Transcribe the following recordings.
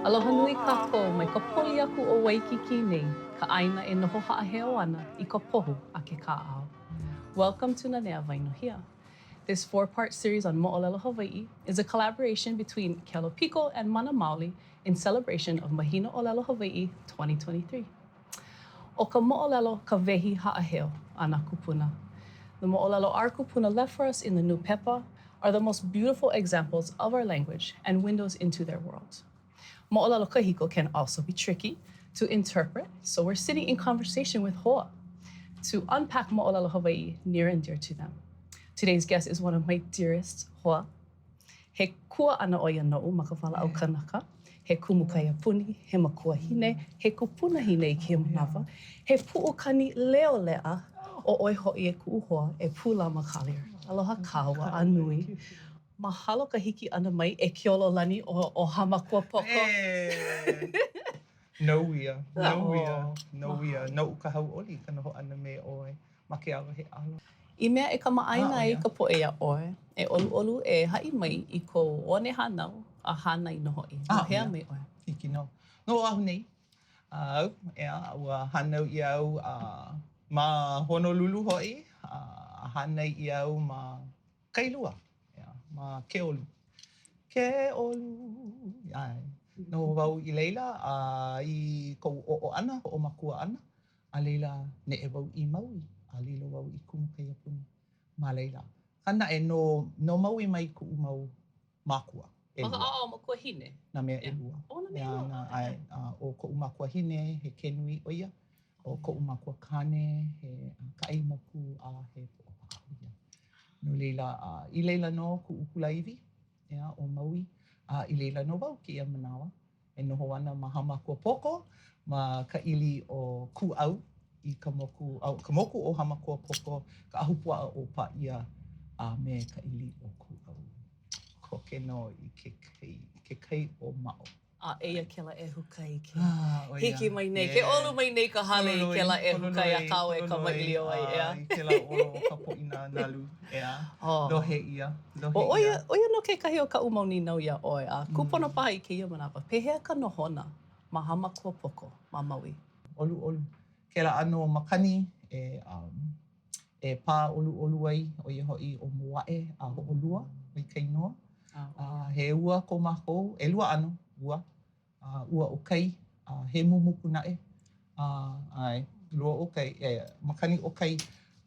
Aloha nui kākou mai ka poli aku o Waikīkī nei, ka ʻāina e noho haʻaheo ana i ka pohu a ke kāʻao. Welcome to Nanea Wainohia. This four-part series on Moʻolelo Hawaiʻi is a collaboration between Kealopiko and Mana Maoli in celebration of Mahina ʻŌlelo Hawaiʻi 2023. ʻO ka moʻolelo ka wehi haʻaheo a nā kūpuna. The moʻolelo our kūpuna left for us in the nūpepa are the most beautiful examples of our language and windows into their world. Moʻolelo kahiko can also be tricky to interpret, so we're sitting in conversation with hoa to unpack moʻolelo Hawaiʻi near and dear to them. Today's guest is one of my dearest hoa. He kuaʻana ʻo ia noʻu ma ka walaʻau kanaka, he kumu kaiapuni, he makuahine, he kupunahine i kēia manawa, he puʻukani leo leʻa, ʻo ʻoe hoʻi e kuʻu hoa e Pūlama Collier. Aloha kāua a nui. Mahalo ka hiki ʻana mai e Keololani o Hāmākuapoko. Nou ia, nou ia, nou ia, noʻu ka hauʻoli ka noho ʻana me ʻoe. ma ke alo he alo. I mea e kamaʻāina ai ka poʻe iā ʻoe, e ʻoluʻolu e haʻi mai i kou one hānau a hānai nō hoʻi. No hea mai ʻoe? Hiki nō. No Oʻahu nei au, ʻeā, ua hānau ʻia au ma Honolulu hoʻi, a hānai ʻia au ma Kailua, ʻeā, ma Keolu. Keolu, ʻae. Noho wau i laila a i koʻu oʻo ʻana, hoʻomakua ʻana, A laila, neʻe wau i Maui, a lilo wau i kumu kaiapuni ma laila. Akā naʻe, no, no Maui mai kuʻu mau mākua ʻelua. Ma ka ʻaoʻao makuahine? Nā mea ʻelua. Oh, nā mea ʻelua. Nā, ʻae, a ʻo koʻu makuahine, he Kenui ʻo ia. ʻO koʻu makuakāne, he Kaʻeimoku a he Poʻopaʻa ʻo ia. No laila, a i laila nō kuʻu kulāiwi, ʻeā, ʻo Maui, a i laila nō wau kēia manawa. E noho ana ma Hāmākuapoko, ma ka ʻili o Kūʻau i ka moku, ka moku ʻo Hāmākuapoko, ka ahupuaʻa ʻo Pāʻia, a me ka ʻili o Kūʻau. Koke nō i ke kai, ke kai ʻōmaʻo. A eia kēlā ʻehu kai ke hiki mai nei, ke ʻolu mai nei ka hale i kēlā ʻehu kai a kāua e kamaʻilio ai, ʻeā? I kēlā ʻolo o ka poʻina nalu, ʻeā, lohe ʻia. ʻO ia, ʻo ia nō kekahi o kaʻu mau nīnau iā ʻoe, a kūpono paha i kēia manawa, pehea ka nohona ma Hāmākuapoko, ma Maui? ʻOluʻolu kēlā ʻano makani e, um, e pā ʻoluʻolu ai, ʻo ia hoʻi ʻo Moaʻe a Hoʻolua, ʻo ia ka inoa. A he ua ko mākou, ʻelua ʻano ua. A ua o kai, a he mumuku naʻe, a ʻae, lua o kai, e, makani o kai,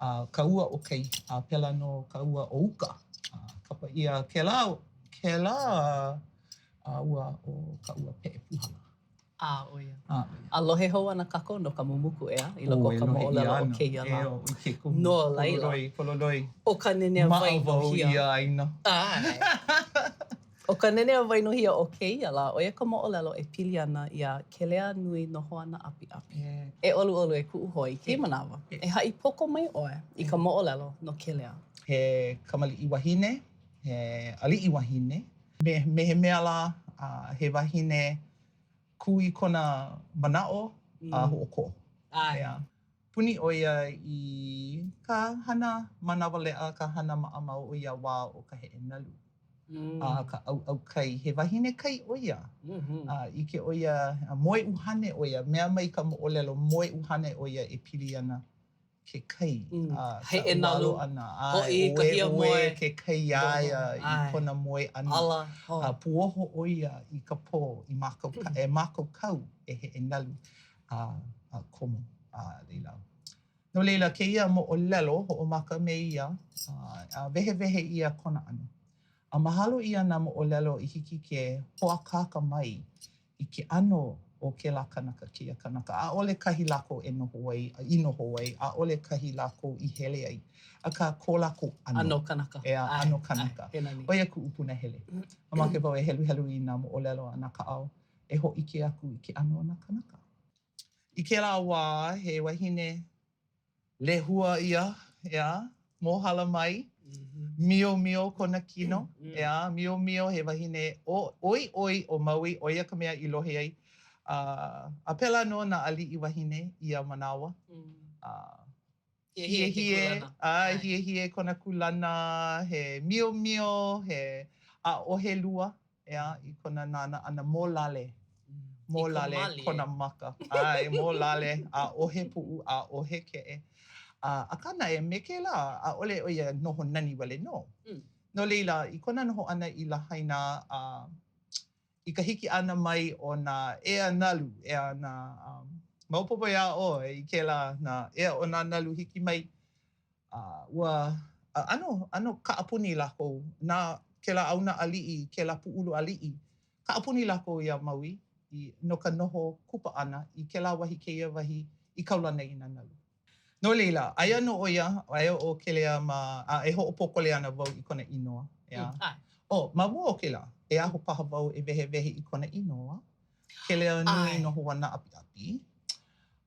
a ka ua o kai, a pēlā nō ka ua o uka. A kapa ʻia kēlā, kēlā a ua ʻo ka ua peʻe pūhala. A, ʻo ia. A, ʻo ia. A lohe hou ana kākou no ka mumuku, ʻeā, i loko o ka moʻolelo o kēia lā. No laila, ʻo ka nenea wainohia. Maʻa wau ia ʻāina. ʻAe. ʻO ka nenea wainohia o kēia lā, ʻo ia ka moʻolelo e pili ana iā Keleanuinohoanaʻapiʻapi. E ʻoluʻolu e kuʻu hoa i kēia manawa, e haʻi poko mai ʻoe i ka moʻolelo no Kelea. He kamaliʻi wahine, he aliʻi wahine, me he mea lā, he wahine kū i kona manaʻo a hoʻokō. ʻAe. Puni ʻo ia i ka hana manawaleʻa, ka hana maʻamau o ia wā o ka heʻe nalu a ka ʻauʻau kai. He wahine kai ʻo ia. A ʻike ʻo ia, moe ʻuhane ʻo ia. Mea mai ka moʻolelo, moe ʻuhane ʻo ia e pili ana ke kai a ka ualo ʻana. Hoʻi ka hiamoe. Uē ke kai iā ia i kona moe ʻana. A puoho ʻo ia i ka pō i e mākaukau e heʻe nalu. a, a komo a laila. No laila, kēia moʻolelo, hoʻomaka me ia, a, a wehewehe ʻia kona ʻano. A mahalo ʻia nā moʻolelo i hiki ke hoʻākāka mai i ke ʻano o kēlā kanaka kēia kanaka. ʻAʻole kahi lākou e noho ai, i noho ai, ʻaʻole kahi lākou i hele ai, akā ko lākou ʻano. ʻAno kanaka. ʻEā, ʻano kanaka. ʻO ia kuʻu punahele. Mamake wau e heluhelu i nā moʻolelo a nā kaʻao e hōʻike aku i ke ʻano o nā kānaka. I kēlā wā, he wahine lehua ia, ʻeā, mōhala mai, miomio kona kino, ʻeā, miomio he wahine ʻoiʻoi o Maui, ʻo ia ka mea i lohe ai. A, a pēlā nō nā aliʻi wahine i ia manawa. A, Hiehie, ʻae, hiehie kona kūlana, he miomio, he ʻaʻohe lua, ʻeā, i kona nānā ʻana, molale. Molale kona maka. ʻAe, molale, ʻaʻohe puʻu, ʻaʻohe keʻe. Akā naʻe, me kēlā, ʻaʻole ʻo ia noho nani wale nō. Mm. No laila, i kona noho ʻana i Lahaina, a i ka hiki ʻana mai o nā ea nalu, ʻeā, nā, um, maopopo iā ʻoe i kēlā, nā ea o nā nalu hiki mai, a ua ʻano, ʻano kaʻapuni lākou, nā, kēlā ʻāuna aliʻi, kēlā pūʻulu aliʻi, kaʻapuni lākou iā Maui i, no ka noho kupa ʻana i kēlā wahi kēia wahi i kaulana i nā nalu. No laila, aia nō ʻo ia, aia ʻo Kelea ma, a e hoʻopōkole ana wau i kona inoa, ʻeā. Mm, ʻae. Oh, ma mua o kēlā, e aho paha wau e wehewehe i kona inoa, Keleanuinohoanaapiʻapi,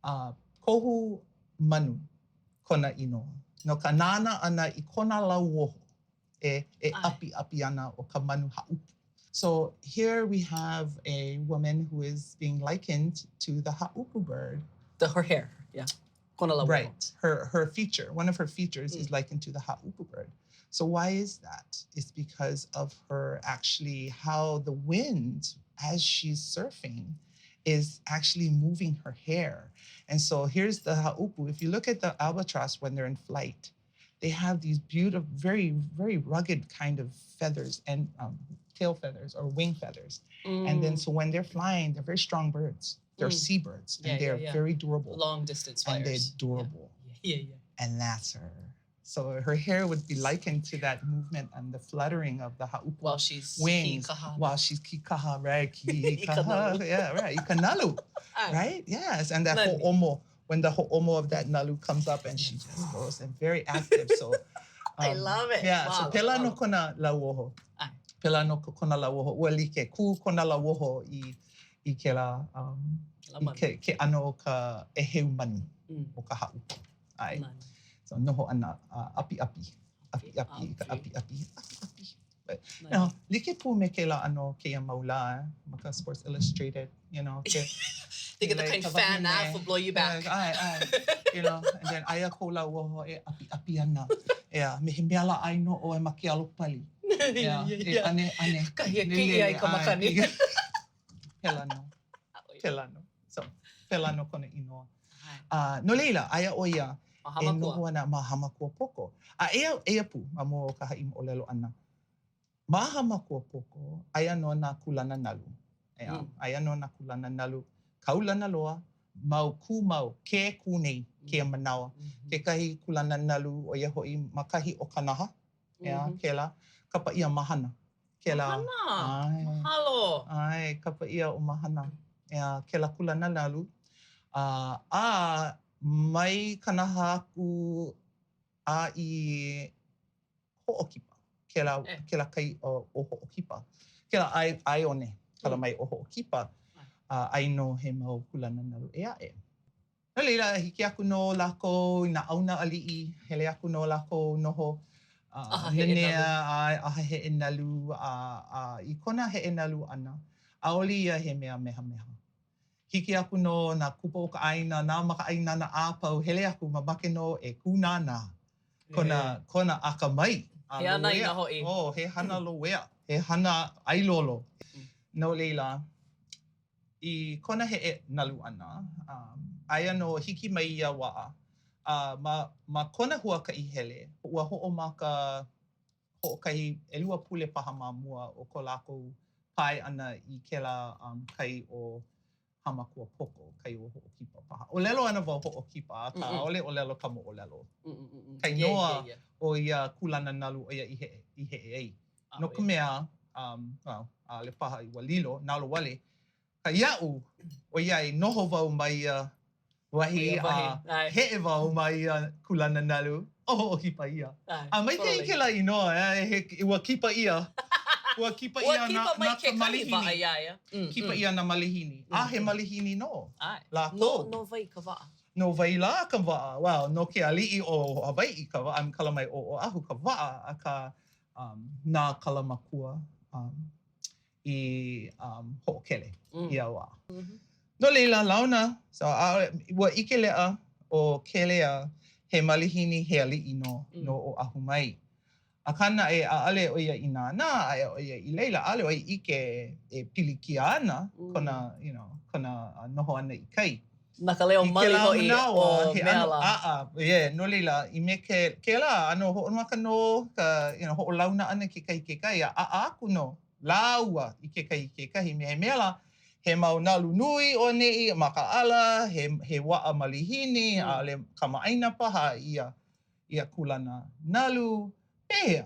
a kohu manu kona inoa, no ka nānā ʻana i kona lauoho e, e ʻapiʻapi ana ʻo ka manu haʻupu. So here we have a woman who is being likened to the haʻupu bird. The her hair, yeah. Kona lauoho. Right. Her, her feature, one of her features mm. is likened to the haʻupu bird. So why is that? It's because of her actually how the wind as she's surfing is actually moving her hair. And so here's the ha'upu. If you look at the albatross when they're in flight, they have these beautiful, very, very rugged kind of feathers and um, tail feathers or wing feathers. Mm. And then mm. so when they're flying, they're very strong birds. They're mm. seabirds and yeah, they're yeah, yeah. very durable. Long distance flyers. And they're durable. Yeah. yeah, yeah. And that's her. So her hair would be likened to that movement and the fluttering of the ha'upu while she's wings kikaha. while she's kikaha, right? Kikaha, yeah, right. Ikanalu, right? Yes, and that ho'omo, when the ho'omo of that nalu comes up and she just goes and very active. So um, I love it. Yeah, so pela no kona lauoho. Pela no kona lauoho. Ua like, kū kona lauoho i, i kēlā, um, i ke, ke ʻano o ka ʻēheu manu mm. o ka ha'upu. ʻAe. So noho ʻana, ʻapiʻapi, ʻapiʻapi, i ka ʻapiʻapi, ʻapiʻapi. But, you know, like pū me kēlā ʻano kēia mau lā, eh, ma ka Sports Illustrated, you know. Ke, They get the kind of fan off will blow you back. ʻAe, ʻae. You know, and then aia kou lauoho e ʻapiʻapi ana. ʻEā, me he mea lā ʻai nō ʻoe ma ke alo pali. ʻEā, e ʻane, ʻane. Kahi e kiʻi ai ka makani. Pēlā nō. Pēlā nō. So, pēlā nō kona inoa. Uh, no laila, aia ʻo ia e noho ana ma Hāmākuapoko. A eia, eia pū, ma mua o ka haʻi moʻolelo ʻana. Ma Hāmākuapoko, aia nō nā kūlana nalu. ʻEā, mm. aia nō nā kūlana nalu kaulana loa, mau kū mau, ke kū nei kēia mm. manawa. Mm -hmm. Kekahi kūlana nalu, ʻo ia hoʻi ma kahi o Kanaha, ʻeā, mm -hmm. kēlā, kapa ʻia Mahana. Kēlā. Mahana? ʻAe. Mahalo. ʻAe, kapa ʻia ʻo Mahana. ʻEā, kēlā kūlana nalu. A, a mai Kanaha aku a i Hoʻokipa, kēlā, eh. kēlā kai o, o Hoʻokipa. Kēlā ʻae, ʻaeone, kala mm. mai ʻo Hoʻokipa, a aia nō he mau kūlana nalu ʻē aʻe. No laila, hiki aku nō lākou i nā ʻāuna aliʻi, hele aku nō lākou noho uh, nanea a ʻaha heʻe nalu, a, a i kona heʻe nalu ʻana, ʻaʻole ia he mea mehameha. Hiki aku nō nā kupa o ka ʻāina, nā makaʻāinana a pau, hele aku, mamake nō e kūnānā kona, kona akamai. He anaina hoʻi. Oh, he hana loea, he hana ʻailolo. No laila, I kona heʻe nalu ʻana, aia nō hiki mai ia waʻa, a ma ma kona huakaʻi hele, ua hoʻomaka hoʻokahi, ʻelua pule paha ma mua o ko lākou pae ʻana i kēlā kai o Hāmākuapoko, kai o Hoʻokipa paha. ʻŌlelo ana wau Hoʻokipa, akā ʻaʻole ʻōlelo ka moʻolelo. Ka inoa o ia kūlana nalu ʻo ia i heʻe, i heʻe ai. No ka mea, um, well, ʻaʻole paha i ua lilo, nalowale ka iaʻu, ʻoiai noho wau ma ia wahi a heʻe wau ma ia kūlana nalu, ʻo Hoʻokipa ia. A maikaʻi kēlā inoa, he, ua kipa ʻia, ua kipa ʻia na, na ka malihini. Kipa ʻia nā malihini. A he malihini nō lākou. No, no wai ka waʻa? No wai lā ka waʻa? Well, no ke aliʻi o Hawaiʻi ka waʻa, kala mai ʻo Oʻahu ka waʻa, akā, um, na Kalamakua um, i um, hoʻokele mm. ia wā. Mm -hmm. No laila, launa, so, a, ua ʻike leʻa ʻo Kelea he malihini, he aliʻi nō, mm. no Oʻahu mai. Akā naʻe, ʻaʻole ʻo ia i nānā, aia ʻo ia i laila, ʻaʻole ʻo ia ʻike e pilikia ana kona, you know, kona noho ʻana i kai. Na ka leo mali hoʻi o mea lā. ʻaʻa, yeah, no laila, i me ke, kēlā ʻano hoʻomaka nō ka, you know, hoʻolauna ʻana kekahi kekahi, a ʻaʻa aku nō lāua i kekahi kekahi me he mea lā, he mau nalu nui ʻoneʻi, makaʻala, he, he waʻa malihini, ʻaʻole kamaʻāina paha ia ia kūlana nalu, pehea?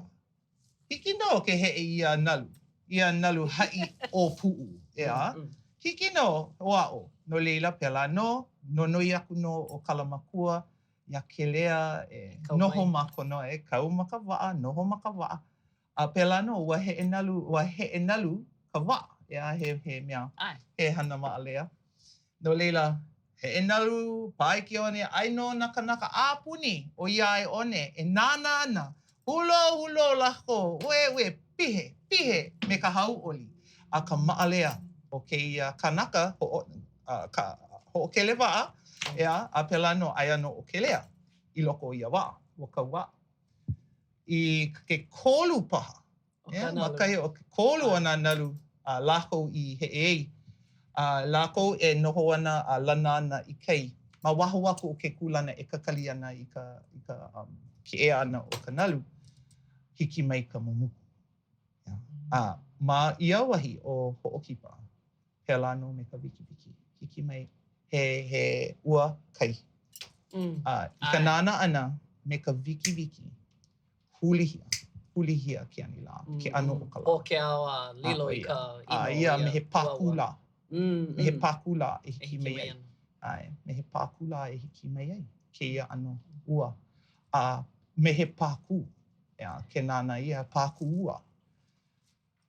Hiki nō ke heʻe ia nalu, ia nalu haʻi ʻōpuʻu, ʻeā? Hiki nō, o aʻo. No laila, pēlā nō, nonoi aku nō ʻo Kalamakua iā Kelea e noho ma kona, e kau ma ka waʻa, noho ma ka waʻa. A pēlā nō, ua heʻe nalu, ua heʻe nalu ka waʻa, ʻeā, he, he mea, he hana maʻalea. No laila, heʻe nalu, pae ke one, aia nō nā kanaka a puni o ia ae one e nānā ana, hulō, hulō lākou, uēuē, pihe, pihe me ka hauʻoli a ka maʻalea o kēia kanaka hoʻo, ka hoʻokele waʻa, ʻeā, a pēlā nō, aia nō ʻo Kelea i loko o ia waʻa, ua kau waʻa. I ke kolu paha ʻEā, ma kahi o ke kolu o nā nalu a lākou i heʻe ai, a lākou e noho ana a lana ana i kai, ma waho aku o ke kūlana e kakali ana i ka, i ka, um, ke ea ʻana o ka nalu, hiki mai ka mumuku. ʻEā. A ma ia wahi ʻo Hoʻokipa, pēlā nō me ka wikiwiki, hiki mai he, he ua kai. A i ka nānā ʻana me ka wikiwiki, hulihia, hulihia ke anilā, ke ʻano o ka lā. ʻO ke ao a lilo i ka ʻino. A ia, me he pākū lā. Me he pākū lā e hiki mai ai. ʻAe, me he pākū lā e hiki mai ai kēia ʻano ua. A me he pākū, ʻeā, ke nānā ʻia, pākū ua.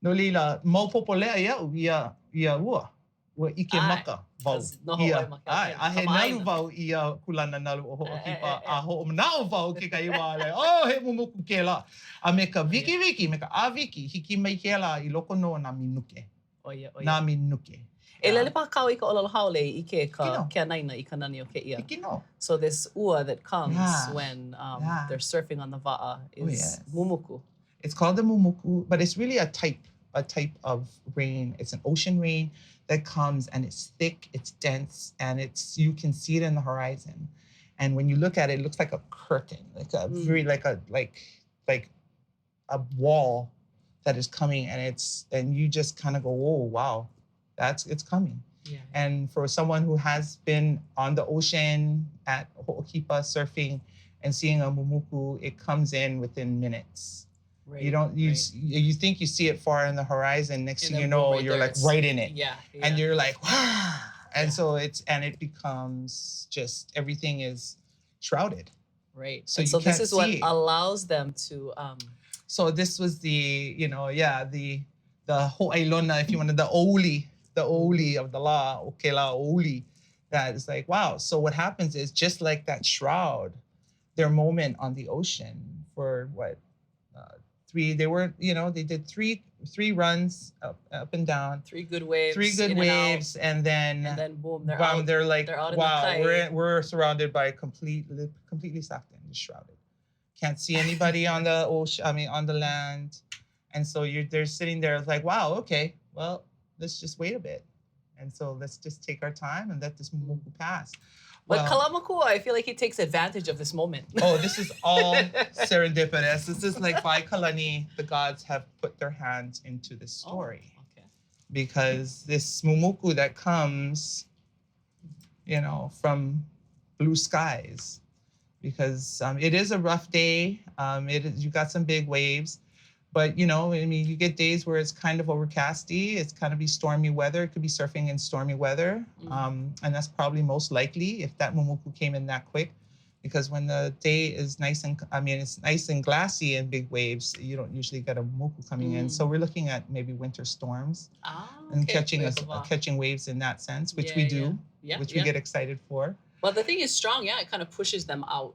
No laila, maopopo leʻa iaʻu ia, ia ua. Ua ʻike maka wau ia. ʻAe, a he nalu wau i ia kūlana nalu o Hoʻokipa, a hoʻomanaʻo wau kekahi wā, like, oh, he mumuku kēlā. A me ka wikiwiki, me ka ʻāwiki, hiki mai kēlā i loko nō o nā minuke. Nā minuke. E lele paha kāua i ka ʻōlelo haole i ʻike ka ke anaina i ka nani o kēia. Hiki nō. So this ua that comes when they're surfing on the waʻa is mumuku. It's called the mumuku, but it's really a type, a type of rain. It's an ocean rain that comes and it's thick, it's dense, and it's you can see it in the horizon. And when you look at it, it looks like a curtain, like a very like a like like a wall that is coming and it's and you just kind of go, oh wow, that's it's coming. Yeah. And for someone who has been on the ocean at Ho'okipa surfing and seeing a mumuku, it comes in within minutes. Right, You don't you right. s- you think you see it far in the horizon. Next And thing you then boom, know, right you're there, like it's- right in it, Yeah, and yeah. you're like, wow. And Yeah. so it's and it becomes just everything is shrouded. Right. So and you so this can't is what see. allows them to um, So this was the, you know, yeah, the the ho'ailona, if you wanted, the oli, the oli of the law, o kela oli, that is like, wow. So what happens is just like that shroud, their moment on the ocean for what, three, they weren't, you know, they did three three runs up, up and down, three good waves. three good in and out, waves, and then, and then boom, they're bam, out. they're like, they're out in the wow, kai. we're, we're surrounded by completely, completely sucked in, just shrouded. Can't see anybody on the ocean, I mean, on the land. And so you're they're sitting there it's like, wow, okay, well, let's just wait a bit. And so let's just take our time and let this mumuku pass. But Well, Kalamakua, I feel like he takes advantage of this moment. oh, this is all serendipitous. This is like by Kalani, the gods have put their hands into this Oh, story. okay. Because this mumuku that comes, you know, from blue skies, because it is a rough day. It is, you got some big waves, but you know, I mean, you get days where it's kind of overcasty. It's kind of be stormy weather. It could be surfing in stormy weather, and that's probably most likely if that mumuku came in that quick, because when the day is nice and, I mean, it's nice and glassy and big waves, you don't usually get a mumuku coming in. So we're looking at maybe winter storms Ah, and okay. catching Wait, us, blah. catching waves in that sense, which Yeah, we yeah. do, Yeah, which yeah. we get excited for. But the thing is strong, yeah, it kind of pushes them out.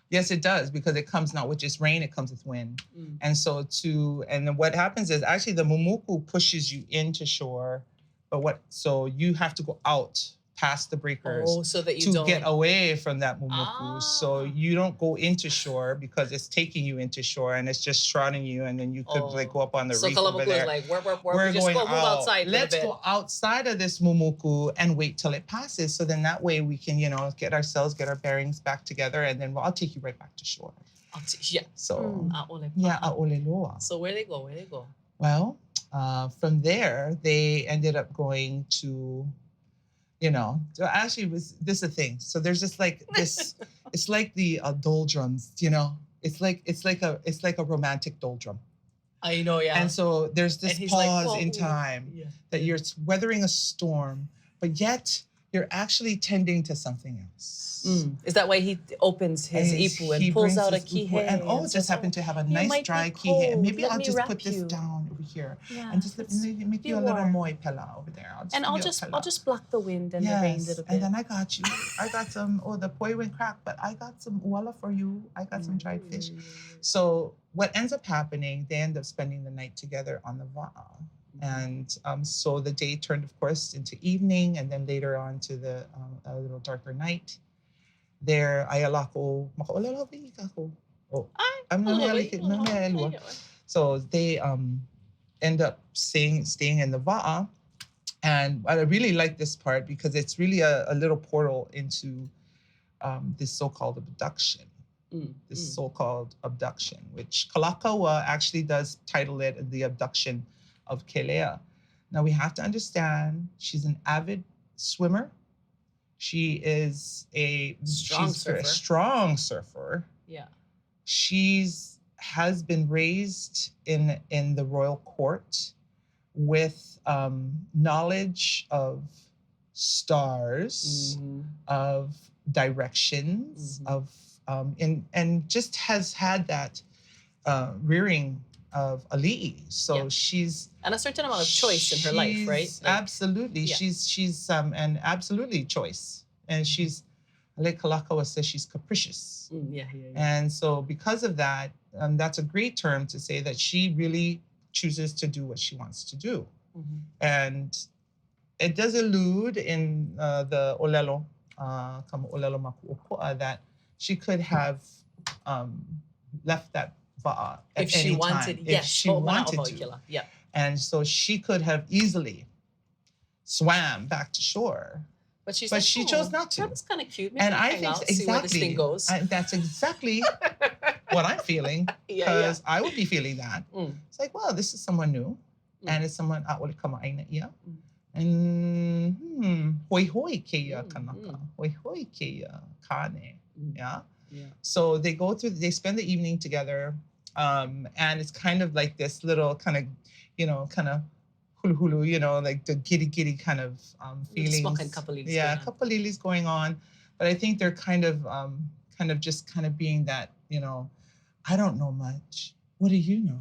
Yes, it does, because it comes not with just rain, it comes with wind. Mm. And so to, and then what happens is actually the mumuku pushes you into shore, but what, so you have to go out past the breakers oh, so that you to don't... get away from that mumuku. Ah. So you don't go into shore because it's taking you into shore and it's just shrouding you, and then you could oh. like go up on the so reef over Kalamaku there. is like, we're, we're, we're, We're we just going go move out. outside a little Let's bit. go outside of this mumuku and wait till it passes. So then that way we can, you know, get ourselves, get our bearings back together, and then I'll take you right back to shore. I'll t- yeah. So ʻAʻole yeah, paha. ʻaʻole loa. So where they go? Where they go? Well, from there, they ended up going to, you know, so actually was this is the thing. So there's just like this, it's like the doldrums, you know, it's like it's like a it's like a romantic doldrum. I know, yeah. And so there's this And he's like, pause "Whoa, in ooh." time yeah. that you're weathering a storm, but yet you're actually tending to something else. Mm. Is that why he opens his And ipu and he pulls brings out a his upu kihei? And oh, and just says, happened to have a you nice might be dry kihei. And cold. maybe Let I'll me just wrap put this you." down over here. Yeah, And just let let's me make be you a little warm. moi pela over there. I'll just And give I'll you a just pela. I'll just block the wind and the rain a Yes, little bit. and then I got you. I got some, oh, the poi went crack, but I got some uala for you. I got some dried fish. Mm. So what ends up happening, they end up spending the night together on the va'a. And so the day turned, of course, into evening, and then later on to the a little darker night. There, aia lākou, makaʻōlelo Hawaiʻi kākou. Oh, Ai, I'm a not little really, bit, a little bit. So they end up staying, staying in the va'a. And I really like this part because it's really a little portal into this so-called abduction. This so-called abduction, which Kalakaua actually does title it the abduction of Kelea. Now we have to understand she's an avid swimmer. She is a Strong she's a surfer. strong surfer. Yeah. She's has been raised in in the royal court with knowledge of stars, of directions, of and just has had that rearing of ali'i. So Yeah. she's And a certain amount of choice in her life, right? she's Like, absolutely. yeah. She's and absolutely choice. And she's like Kalakaua says she's capricious. Yeah, yeah, yeah. And so because of that, that's a great term to say that she really chooses to do what she wants to do. And it does allude in the olelo, kama olelo maku'oko'a, that she could have left that va'a at If she any wanted, time. yes. If she Ho'omanaʻo wanted wau to. kela. Yeah. And so she could have easily swam back to shore. But she's But like, she oh, chose not to. That's kind of cute. Maybe And I'll I hang think out, see where this thing exactly, goes. that's exactly what I'm feeling yeah, yeah. because I would be feeling that. It's like, well, this is someone new, and it's someone ʻaʻole kamaʻaina ʻia. And hoi hoi kēia kanaka, hoi hoi kēia kāne. Yeah. Yeah. So they go through, they spend the evening together, and it's kind of like this little kind of, you know, kind of hulu hulu, you know, like the giddy giddy kind of Little smoke feelings. and kapalilis Yeah, going on. kapalilis going on. But I think they're kind of just kind of being that, you know, I don't know much. What do you know?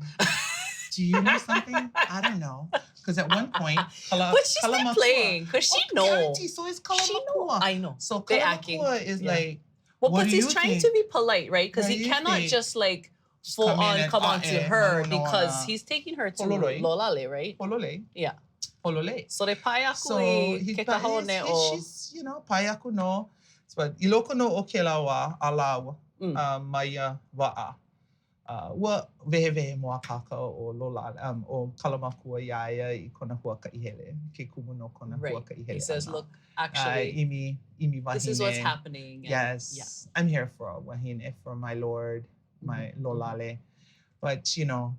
Do you know something? I don't know. Because at one point, Kala, But she's not Kalamakua- playing because she Oh, know. guarantee, so is She know. Kalamakua. I know. So They acting. Kalamakua is Yeah. like, Well, What but do he's you trying think? to be polite, right? Because What he do you cannot think? just like full come in on and, come on to eh, her manono, because ah, he's taking her to Pololoi. Lolale, right? Polole. Yeah. Polole. So they pae aku So i he, ke but kahone he's- o. she's, you know, pae aku no. But i loko nō o kēlā wā, a lāua, ma ia waʻa. Ua wehewehe mōakāka ʻo Lola, ʻo Kalamakua iā ia i kona huakaʻi hele, ke kumu no kona Right. huakaʻi hele He says, ʻana. look, actually, ʻimi, ʻimi wahine. this is what's happening. And, Yes. Yeah. I'm here for a wahine, for my lord, my Lolale. But, you know,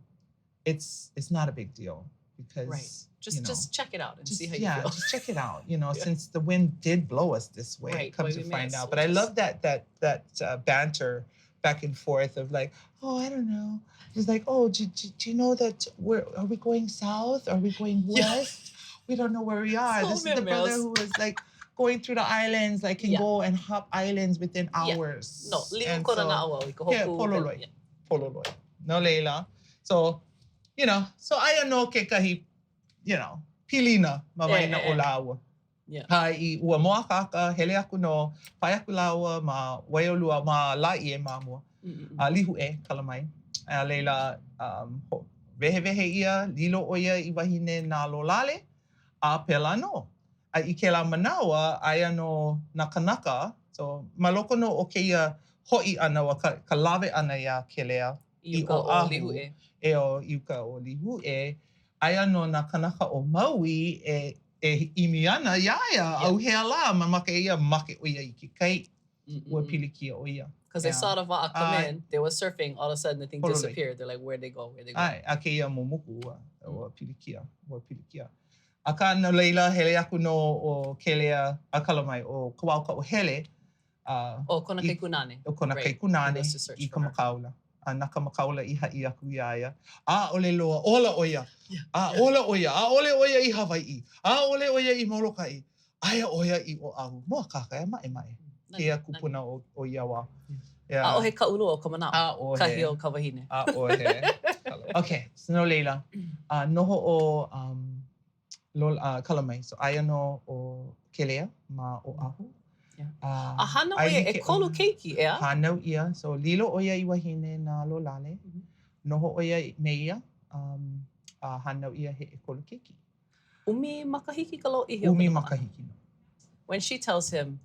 it's not a big deal because, Right. Just you know, just check it out and just, see how you yeah, feel. just check it out. You know, Yeah. since the wind did blow us this way, Right, come boy, to we may find as out. well But I just- love that banter back and forth of like, oh, I don't know. He's like, oh, do you know that are we going south? Are we going Yeah. west? We don't know where we are. So This is the brother memes. who was like going through the islands, like can Yeah. go and hop islands within Yeah. hours. No, liu And kona so- na'au i ka Yeah, hoku. pololoi. Yeah. Pololoi. No leila. So, you know, so aia nō kekahi, you know, pilina ma waena Eh, eh, o eh. lāua. Yeah. A i ua mōakāka, hele aku nō, pae aku lāua ma Waiolua, ma Laie ma mua. A Lihuʻe, kala mai. A laila, wehewehe ʻia, lilo ʻo ia i wahine na Lolale, a pēlā nō. A i kēlā manawa, aia nō nā kanaka, so ma loko nō o kēia hoʻi ʻana, ua ka, ka lawe ʻana iā Kelea i uka o Līhuʻe. ʻEo, i uka o Līhuʻe, aia nō nā kanaka o Maui e, e ʻimi ana iā ia, ʻauhea lā, mamake ia, make ʻo ia i ke kai. Ua pilikia ʻo ia. Because they saw the wa'a come in, they were surfing, all of a sudden the thing disappeared. They're like, where'd they go, where'd they go? ʻAe, a kēia momoku, ua, ua pilikia, ua pilikia. Akā, no laila, hele aku nō ʻo Kelea, a kala mai, ʻo Kawaukaʻohele, a. ʻO kona kaikunāne. ʻO kona kaikunāne i ka makāula. A na ka makāula i haʻi aku iā ia, ʻaʻole loa, ola ʻo ia, a ola ʻo ia, ʻaʻole ʻo ia i Hawaiʻi, ʻaʻole ʻo ia i Molokaʻi, aia ʻo ia i Oʻahu. Mōakāka, e maʻemaʻe kēia kupuna o ia wā. ʻAʻohe kaʻulua o ka manaʻo, ʻAʻohe. Kahi o ka wahine. ʻAʻohe. Okay, so no laila, uh, noho ʻo um, Lola, uh, kala mai, so aia nō ʻo Kelea ma Oʻahu. Yeah. Uh, a hānau ʻo ia ʻekolu keiki, ʻeā? Hānau ʻia, so lilo ʻo ia i wahine na Lolale. Mm -hmm. Noho ʻo ia me ia, um, a hānau ʻia he ʻekolu keiki. ʻUmi makahiki ka lōʻihi o ka ʻUmi makahiki nō. When she tells him,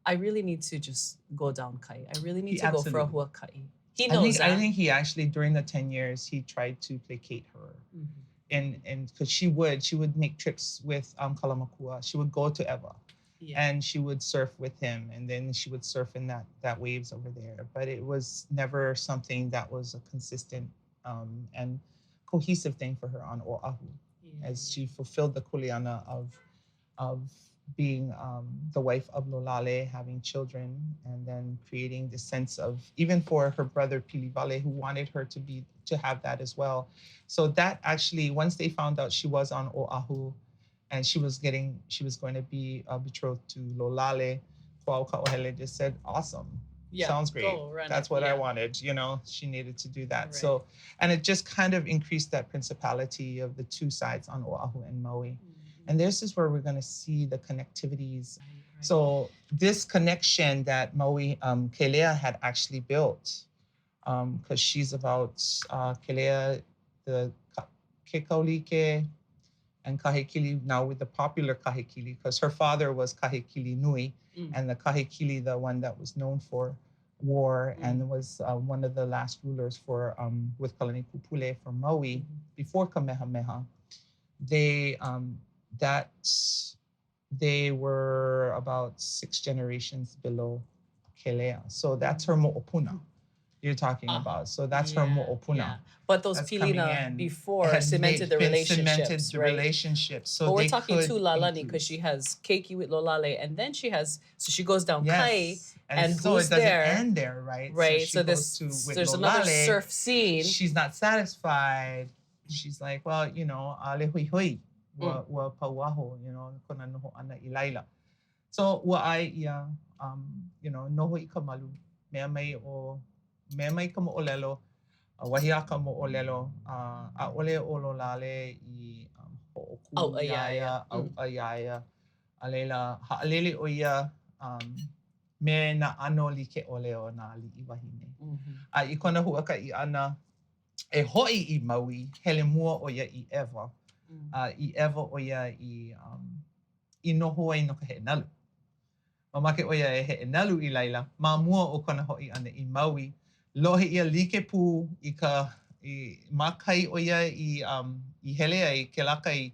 I really need to just go down kai. I really need to go for a huakaʻi. He knows I think, that. I think he actually, during the 10 years, he tried to placate her. Mm -hmm. And, and because she would, she would make trips with um, Kalamakua. She would go to ʻEwa. Yeah. And she would surf with him, and then she would surf in that, that waves over there. But it was never something that was a consistent um, and cohesive thing for her on Oʻahu yeah. as she fulfilled the kuleana of, of being um, the wife of Lolale, having children, and then creating the sense of, even for her brother Piliwale, who wanted her to be to have that as well. So that actually, once they found out she was on Oahu, and she was getting, she was going to be uh, betrothed to Lolale, Kuaukaohele just said, awesome. Yeah, Sounds great. Go, That's what yeah. I wanted. You know, she needed to do that. Right. So, and it just kind of increased that principality of the two sides on Oahu and Maui. Mm-hmm. And this is where we're going to see the connectivities. Right, right. So this connection that Maui um, Kelea had actually built, because um, she's about uh, Kelea, the Kekaulike, and Kahekili now with the popular Kahekili, because her father was Kahekili Nui, mm. and the Kahekili, the one that was known for war mm. and was uh, one of the last rulers for um, with Kalanikupule for Maui mm-hmm. before Kamehameha. They um, that they were about six generations below Kelea. So that's her mo'opuna you're talking uh, about. So that's yeah, her mo'opuna. Yeah. But those that's pilina before cemented the relationships, cemented the right? relationships. So but we're talking to Lalani because she has keiki with Lolale, and then she has so she goes down yes. kai, and, and so who's it doesn't there? end there, right? Right. So, so this to, with there's Lolale, another surf scene. She's not satisfied. She's like, well, you know, ale hui hui, ua, mm. ua pauaho, you know, kona noho ʻana i laila. So, ua ʻae ʻia, um, you know, noho i ka malu, mea mai o, mea mai ka moʻolelo, a wahi a ka moʻolelo, uh, ʻaʻole ʻo Lolale i um, hoʻokū iā ia, ʻauʻa iā ia. A laila, haʻalele ʻo ia um, me nā ʻano like ʻole o nā aliʻi wahine. Mm -hmm. A i kona huakaʻi ʻana, e hoʻi i Maui, hele mua ʻo ia i ʻEwa. Mm. A i ʻEwa ʻo ia i, um, i noho ai no ka heʻenalu. Mamake ʻo ia e heʻenalu i laila ma mua o kona hoʻi ʻana i Maui. Lohe ʻia like pū i ka i, ma kai ʻo ia i, um, i hele ai, kēlā kai,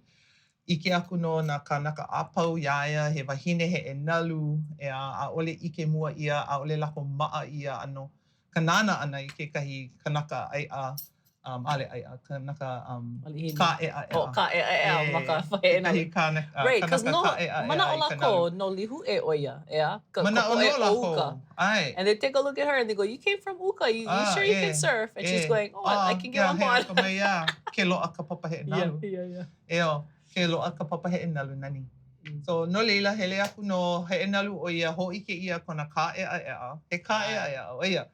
ʻike aku nō nā kānaka a pau iā ia, he wahine heʻenalu, ʻeā, ʻaʻole ʻike mua ʻia, ʻaʻole lākou maʻa i ia ʻano ka nānā ʻana i kekahi kanaka ʻaiʻa, um, ʻaʻole ʻaiʻa, kanaka um, Malihini. kāʻeʻaʻeʻa. Oh, kāʻeʻaʻeʻa ma ka heʻenalu. Kekahi kānaka, Right, 'cause kanaka no, kāʻeʻaʻeʻa manaʻo i ka lākou nalu. no Līhuʻe ʻo ia, ʻeā? Ka, ka Manaʻo poʻe nō o lākou, uka. ʻae. And they take a look at her and they go, you came from uka, you, you Ah, sure you ʻe, can surf? And she's ʻe. going, oh, I Ah, can get yeah, on he board. akamai iā, ke loaʻa ka papa heʻenalu. Yeah, yeah, yeah. ʻEo, ke loaʻa ka papa heʻenalu nani. Mm. So, no laila, hele aku nō, heʻenalu ʻo ia, hōʻike ʻia kona kāʻeʻaʻeʻa, he kāʻeʻaʻeʻa ʻo ia.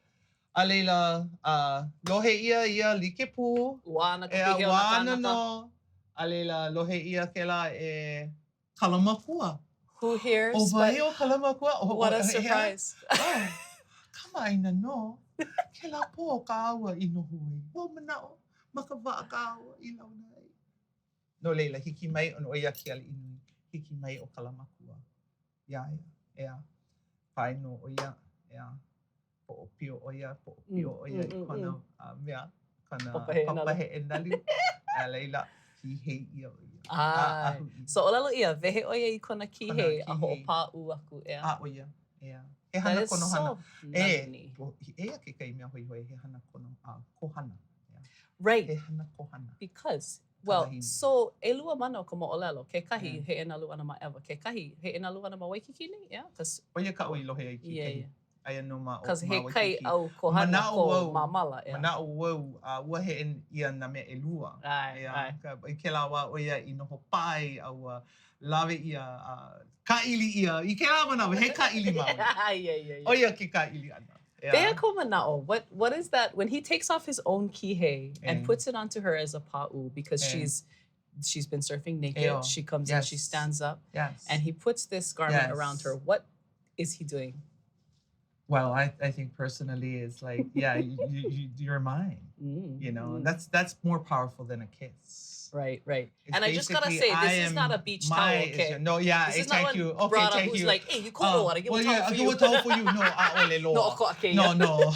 A laila, uh, lohe ʻia ia like pū. Ua ana ka ʻEā, pihe o ua nā ana kānaka. nō. A laila, lohe ʻia kēlā e Kalamakua. Who hears? ʻO wai ʻo Kalamakua? Oh, What a oh, surprise. Oh, kamaʻāina nō. Kēlā pō kāua i noho ai. Ua manaʻo ma ka waʻa kāua i launa ai. No laila, hiki mai ʻo ia ke aliʻi nui. Hiki mai ʻo Kalamakua iā ia, ʻeā. Pae nō ʻo ia, ʻeā. Poʻopio ʻo ia, poʻopio ʻo ia i kona mea, kona papa heʻe nalu. A laila, kīhei ʻia ʻo ia. ʻAe. So ʻōlelo ʻia, wehe ʻo ia i kona kīhei a hoʻopāʻū aku, ʻeā? A ʻo ia, ʻeā. He hana konohana. That is so nani. Eia kekahi mea hoihoi, he hana kono, kohana. Right. He hana kohana. Because Well, so, ʻelua mana o ka moʻolelo. Kekahi, heʻe nalu ana ma ʻEwa. Kekahi, heʻe nalu ana ma Waikīkī nei, yeah? Cause. ʻO ia kaʻu i lohe ai kekahi. Yeah, yeah. Aia nō ma, Cause he kai ʻau kohana ko Māmala, yeah. Manaʻo wau, a ua heʻe ʻia nā mea ʻelua. ʻAe, ʻae. I kēlā wā ʻo ia i noho paʻa ai a ua lawe ʻia a kāʻili ʻia. I kēlā manawa, he kāʻili maoli. Yeah, yeah, yeah. ʻO ia ke kāʻili ʻana. Pehea kou manaʻo, what, what is that, when he takes off his own kīhei and puts it onto her as a pāʻū because she's, she's been surfing naked, she comes and she stands up, and he puts this garment around her, what is he doing? Well, I, I think personally it's like, yeah, you, you, you're mine, you know, and that's, that's more powerful than a kiss. Right, right. It's And I just gotta basically, say, I this is am not a beach my towel, is okay? your- No, yeah, This eh, is not thank one you. Okay, brother thank who's you. like, hey, you call water, give well, a towel yeah, for I'll you. give a towel for you. No, ʻaʻole loa. No, ʻokoʻa kēia. No, no.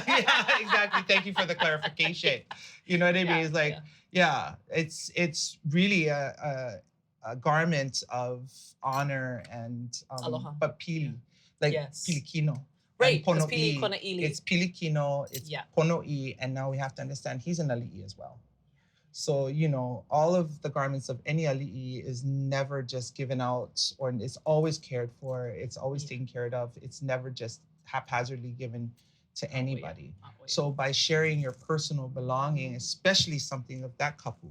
yeah, exactly. Thank you for the clarification. You know what I mean? Yeah, It's like, yeah, it's it's really a, a, a garment of honor and um, Aloha. but pili, like Yes. pilikino. Right, And 'cause pili pono'i. kona ʻili. It's pilikino, it's Yeah. pono'i, and now we have to understand he's an ali'i as well. So, you know, all of the garments of any ali'i is never just given out or it's always cared for. It's always Yeah. taken care of. It's never just haphazardly given to anybody. ʻAʻole. So by sharing your personal belonging, especially something of that kapu,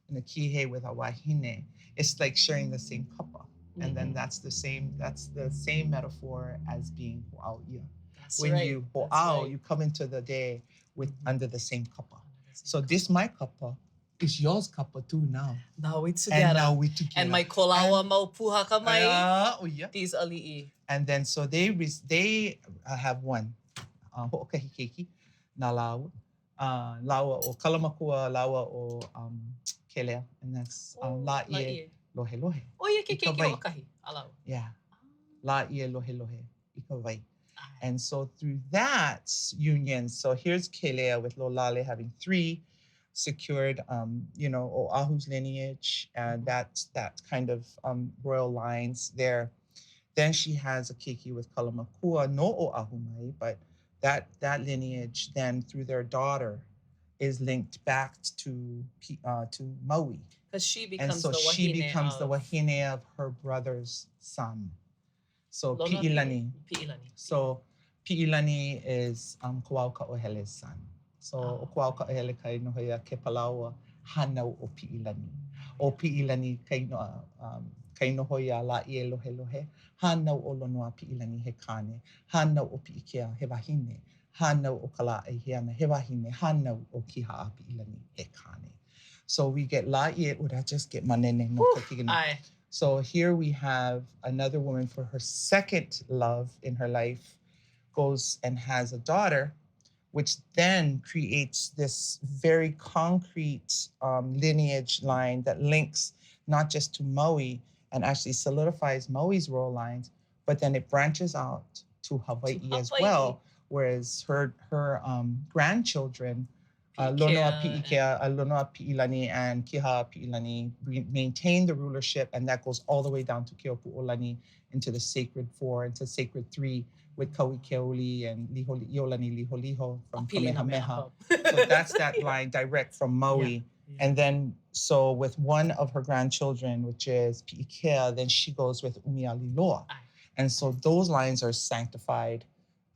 in the kihei with a wahine, it's like sharing the same kapa. And then Mhm. that's the same, that's the same metaphor as being ho'au That's When right. you That's ho'au, right. you come into the day with Mhm. under the same kapa. Under the same So kapa. this my kapa is yours kapa too now. Now we And together. now we together. And my kolawa mau puhaka mai, Ah, oh yeah. these ali'i. And then so they they have one ho'okahi keiki na lāua. Lāua ʻo Kalamakua, lāua ʻo um, Kelea. And that's um, Oh, Lā'ie Lā'ie. Lohelohe. ʻO ia ke I ka keiki wai. hoʻokahi a lāua. Yeah. Lā'ie Lohelohe i ka wai. ʻAe. And so through that union, so here's Kelea with Lolale having three secured, um, you know, Oahu's lineage and Mhm. that, that kind of um, royal lines there. Then she has a keiki with Kalamakua, no Oahu mai, but that, that lineage then through their daughter is linked back to, to Maui. Because she And becomes so the she wahine becomes the of wahine of her brother's son. So Lono Pi'ilani. Pi'ilani. So Pi'ilani is um, Kauauka'ohele's son. So Oh. ʻo Kauauka'ohele kai noho iā Kepalaua, hānau ʻo Pi'ilani. ʻO Pi'ilani kai, no, um, kai noho iā Lā'ie Lohelohe, hānau ʻo Lonoapi'ilani he kāne, hānau ʻo Pi'ikea he wahine, hānau ʻo Kalā'aiheana he wahine, hānau ʻo Kiha'api'ilani he kāne. So we get Lā'ie, oh, that just get manene no ka kikina. ʻAe. So here we have another woman for her second love in her life goes and has a daughter, which then creates this very concrete um, lineage line that links not just to Maui and actually solidifies Maui's royal lines, but then it branches out to Hawaii, To as Hawaii. well. Whereas her her um, grandchildren, uh, Lonoa Pi'ikea and Pi'ikea, uh, Lonoa Pi'ilani, and Kiha Pi'ilani maintain the rulership, and that goes all the way down to Keopu'olani into the Sacred Four, into Sacred Three with Kauikeaouli and Liho, Iolani Liholiho from Pili na mea Kamehameha. hou. So that's that line direct from Maui. Yeah. And then, so with one of her grandchildren, which is Pi'ikea, then she goes with Umialiloa. ʻAe. And so those lines are sanctified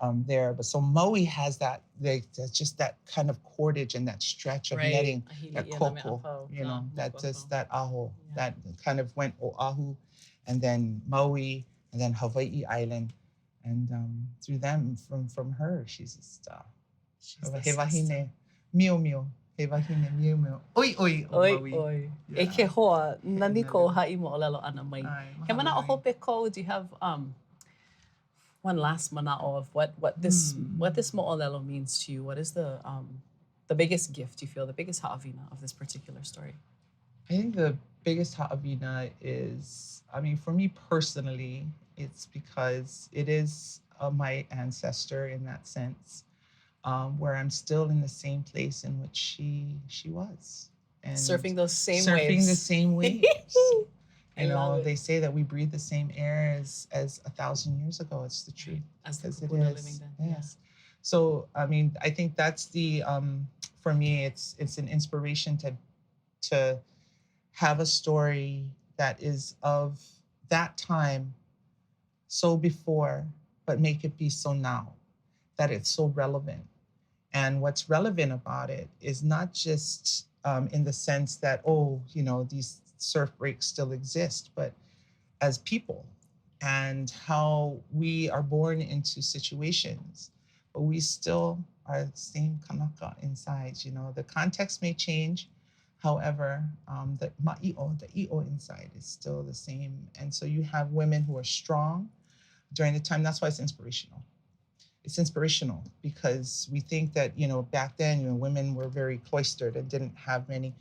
um, there. But so Maui has that, they, that's just that kind of cordage and that stretch of Right. netting, A hili that ʻia na mea koko, pau, you nā know, that moku a just pau. that aho, Yeah. that kind of went Oahu and then Maui and then Hawaii Island. And um, through them, from, from her, she's just uh, She's the he sister. wahine, mio mio, he wahine, mio mio, oi oi o Oi, Maui. oi. E Yeah. ke hoa, nani kou nalu. haʻi moʻolelo ʻana mai. ʻAe, He mahalo manaʻo nui. hope kou, do you have um, one last manaʻo of what, what this what this moʻolelo means to you? What is the um, the biggest gift you feel, the biggest haʻawina of this particular story? I think the biggest haʻawina is, I mean, for me personally, it's because it is uh, my ancestor in that sense, um, where I'm still in the same place in which she she was. And surfing those same surfing waves. the same waves. You know, they say that we breathe the same air as as 1,000 years ago. It's the truth. As the it is. living then. Yes. Yeah. So, I mean, I think that's the um, for me, it's it's an inspiration to to have a story that is of that time, so before, but make it be so now, that it's so relevant. And what's relevant about it is not just um, in the sense that, oh, you know, these surf breaks still exist, but as people and how we are born into situations, but we still are the same kanaka inside. You know, the context may change. However, um, the ma'i'o, the i'o inside is still the same. And so you have women who are strong during the time. That's why it's inspirational. It's inspirational because we think that, you know, back then, you know, women were very cloistered and didn't have many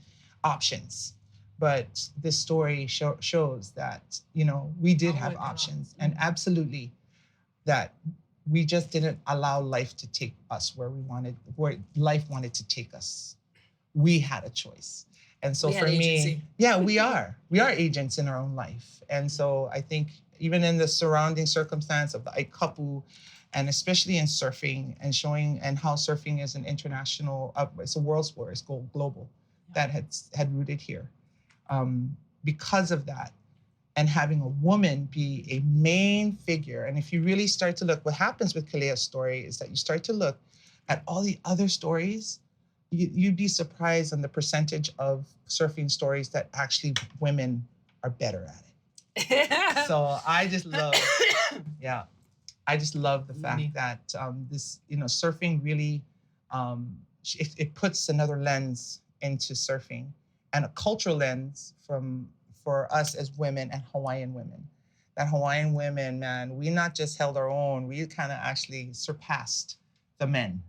options. But this story show, shows that, you know, we did oh have options and mm-hmm. absolutely that we just didn't allow life to take us where we wanted, where life wanted to take us. We had a choice. And so we for me, yeah, we are. We are agents in our own life. And so I think even in the surrounding circumstance of the Aikapu, and especially in surfing and showing and how surfing is an international, uh, it's a world sport, it's global, yeah. that had, had rooted here. Um, because of that, and having a woman be a main figure. And if you really start to look, what happens with Kelea's story is that you start to look at all the other stories, you, you'd be surprised on the percentage of surfing stories that actually women are better at it. so I just love, yeah, I just love the fact that um, this, you know, surfing really, um, it, it puts another lens into surfing and a cultural lens from for us as women and Hawaiian women. That Hawaiian women, man, we not just held our own, we kind of actually surpassed the men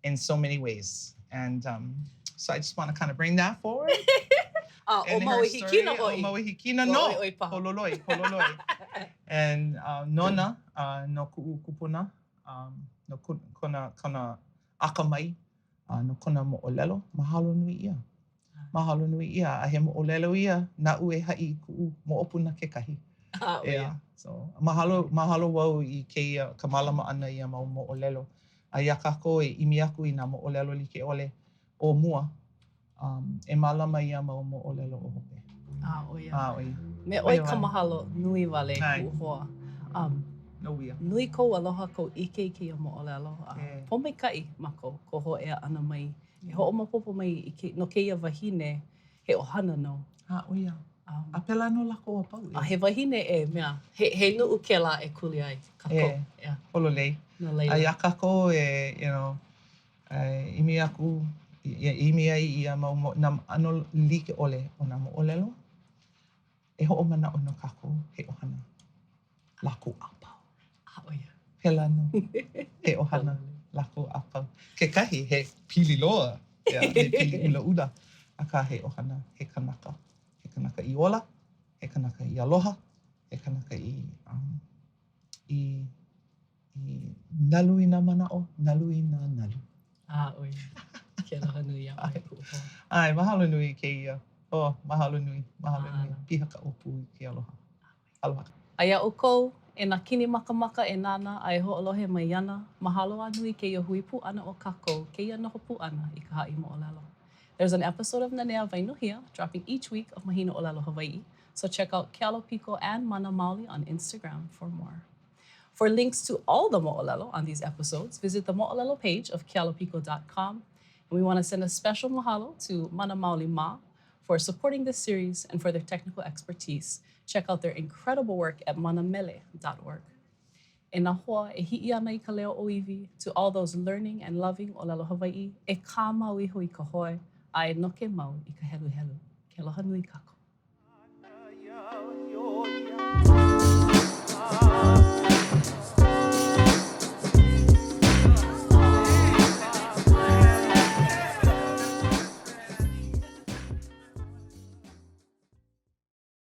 in so many ways. And um, so I just want to kind of bring that forward. Uh, o Maui Hikina hoi. O Maui Hikina no. Hololoi, hololoi. And uh, nona, uh, no ku'u kupuna, um, no kona, kona akamai, uh, no kona mo'olelo, mahalo nui ʻia. Mahalo nui ʻia, a he moʻolelo ia naʻu e haʻi i kuʻu moʻopuna kekahi. Ah, yeah. So, mahalo, mahalo wau i kēia, ka mālama ʻana ia mau moʻolelo. A iā kākou e ʻimi aku i nā moʻolelo like ʻole o mua, um, e mālama ia mau moʻolelo o hope. Ah, ʻo ia. Ah, ʻo ia. Me ʻoe ka mahalo nui wale kuʻu hoa. Um, no ia. Nui kou aloha kou ʻike i kēia moʻolelo. A pōmaikaʻi mākou kou hōʻea ʻana mai E hoʻomaopopo mai i ke, no kēia wahine, he ʻohana nō. A, ʻo ia. A pēlā nō lākou a pau. A he wahine e mea, he, he nuʻu kēlā e kuli ai kākou. E, yeah. Pololei. No laila. A iā kākou e, you know, e ʻimi aku, e ʻimi ai ia mau, nā ʻano like ʻole o nā moʻolelo, E hoʻomanaʻo nō kākou he ʻohana lākou a pau. A ʻo ia. Pēlā nō. He ʻohana lākou a pau. Kekahi, he pili loa, yeah, he pili ʻulaʻula, akā he ʻohana, he kanaka. He kanaka i ola, he kanaka i aloha, he kanaka i, um, i I nalu i nā manaʻo, nalu i nā nalu. A, ʻo ia. Ke aloha nui iā ʻoe, kuʻu hoa. ʻAe, mahalo nui i kēia. Oh, mahalo nui, mahalo nui. Piha ka ʻōpū i ke aloha. Aloha. A iā ʻoukou, e nā kini makamaka e nānā a e hoʻolohe mai ana, mahalo a nui kēia hui pū ʻana o kākou, kēia noho pū ʻana i ka haʻi moʻolelo. There's an episode of Nanea Wainohia dropping each week of Mahina ʻŌlelo Hawaiʻi, so check out Kealopiko and Mana Maoli on Instagram for more. For links to all the mo'olelo on these episodes, visit the mo'olelo page of kealopiko.com. And we want to send a special mahalo to Mana Maoli Ma for supporting this series and for their technical expertise. Check out their incredible work at manamele.org. E nā hoa e hiʻi ana i ka leo ʻōiwi, to all those learning and loving ʻōlelo Hawaiʻi, e kāmau iho i ka hoe a e noke mau i ka heluhelu. Ke aloha nui kākou.